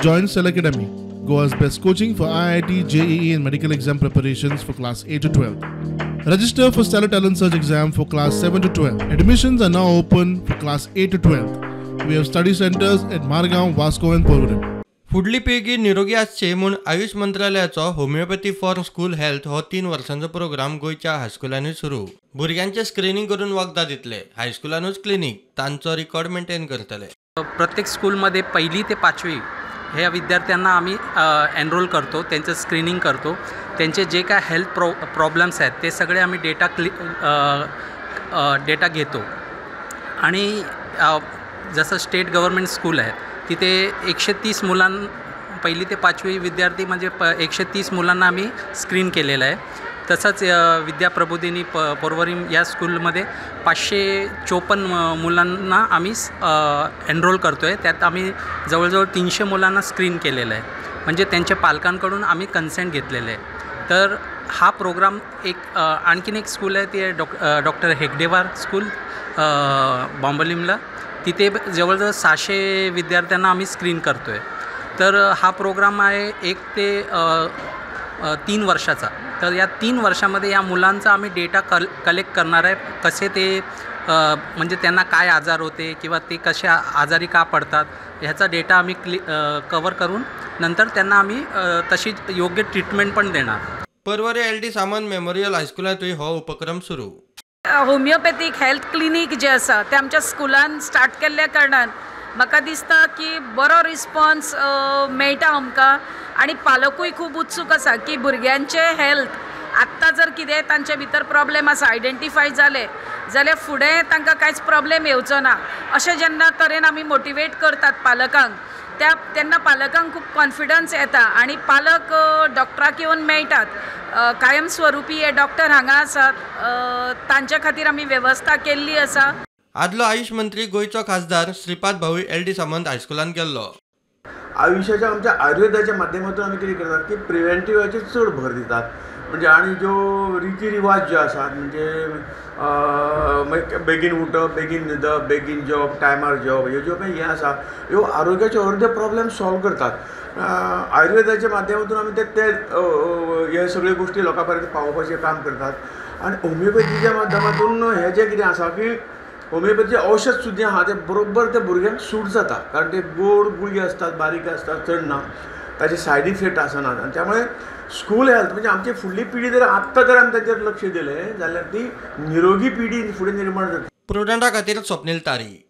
Join Stellar Academy, Goa's best coaching for IIT, JEE and medical exam preparations for class 8 to 12. Register for Stellar Talent Search exam for class 7 to 12. Admissions are now open for class 8 to 12. We have study centers at Margao, Vasco and Porvorim. फुडली पिळगी निरोगी आसची म्हूण आयुष मंत्रालयाचो homoeopathy for school health हो 3 वर्सांचो programme गोंयच्या हायस्कुलांनी सुरू. भुरग्यांचें स्क्रिनींग करून वखदां दितले, हायस्कुलानूच क्लिनीक, तांचो रिकॉर्ड मेंटेन करतले. प्रत्येक स्कूलमध्ये 1ली ते 5वी ह्या विद्यार्थ्यांना आम्ही एनरोल करतो, त्यांचं स्क्रीनिंग करतो, त्यांचे जे काय हेल्थ प्रॉब्लेम्स आहेत ते सगळे आम्ही डेटा घेतो. आणि जसं स्टेट गव्हर्मेंट स्कूल आहे तिथे 130 मुलां 1ली ते 5वी विद्यार्थी म्हणजे 130 मुलांना आम्ही स्क्रीन केलेलं आहे. तसंच विद्याप्रबोधिनी पोरवरीम या स्कूलमध्ये 554 मुलांना आम्ही एनरोल करतो आहे. त्यात आम्ही जवळजवळ 300 मुलांना स्क्रीन केलेलं आहे, म्हणजे त्यांच्या पालकांकडून आम्ही कन्सेंट घेतलेलं आहे. तर हा प्रोग्राम एक आणखीन एक स्कूल आहे, ती आहे डॉक्टर हेगडेवार स्कूल बांबोलिमला, तिथे जवळजवळ 600 विद्यार्थ्यांना आम्ही स्क्रीन करतो आहे. तर हा प्रोग्राम आहे 1 ते 3 वर्षाचा. तर या 3 वर्षामध्ये या मुलांचा आम्ही डेटा कलेक्ट करणार आहे, कसे ते म्हणजे त्यांना काय आजार होते किंवा ते कसे आजारी का पडतात ह्याचा डेटा आम्ही कवर करून नंतर त्यांना आम्ही तशी योग्य ट्रीटमेंट पण देणार. पर्वरी एल.डी. सामंत मेमोरियल हायस्कुलांतूय हो उपक्रम सुरू. होमिओपॅथीक हेल्थ क्लिनीक जे आसा ते आमच्या स्कुलान स्टार्ट केल्ल्या कारणान म्हाका दिसता की बरो रिस्पॉन्स मेळटा आमकां आनी पालकूय खूब उत्सूक आसा की भुरग्यांचे हेल्थ आत्तां जर कितें तांचे भितर प्रॉब्लेम आसा आयडेंटिफाय जाले जाल्यार फुडें तांकां कांयच प्रॉब्लेम येवचो ना अशें जेन्ना तरेन आमी मोटिवेट करतात पालकांक त्या तेन्ना पालकांक खूब कॉन्फिडन्स येता आनी पालक डॉक्टराक येवन मेळटात. कायमस्वरुपी हे डॉक्टर हांगा आसात, तांच्या खातीर आमी वेवस्था केल्ली आसा. आदलो आयुष मंत्री गोंयचो खासदार श्रीपाद भाऊ एल.डी. सामंत हायस्कुलांत गेल्लो. आयुष्याच्या आमच्या आयुर्वेदाच्या माध्यमातून आमी कितें करतात की प्रिवेंटिवाचेर चड भर दितात, म्हणजे आनी ज्यो रिती रिवाज जे आसात म्हणजे बेगीन उठप, बेगीन न्हिदप, बेगीन जेवप, टायमार जेवप, ह्यो ज्यो पळय हें आसा ह्यो आरोग्याच्यो अर्दे प्रॉब्लेम सॉल्व करतात. आयुर्वेदाच्या माध्यमातून आमी ते हे सगळ्यो गोश्टी लोकां पर्यंत पावोवपाचें काम करतात. आनी होमिओपॅथीच्या माध्यमातून हें जें कितें आसा की होमिओपॅथीचें औशध सुद्दां आहा तें बरोबर त्या भुरग्यांक सूट जाता, कारण ते गोड गुळी आसतात, बारीक आसतात, चड ना, ताचे सायड इफेक्ट आसनात. आनी त्यामुळे स्कूल हेल्थ म्हणजे आमची फुडली पिढी जर आत्तां जर आमी तांचेर लक्ष दिलें जाल्यार ती निरोगी पिढी फुडें निर्माण जातली. प्रुडंटा खातीर स्वप्नील तारी.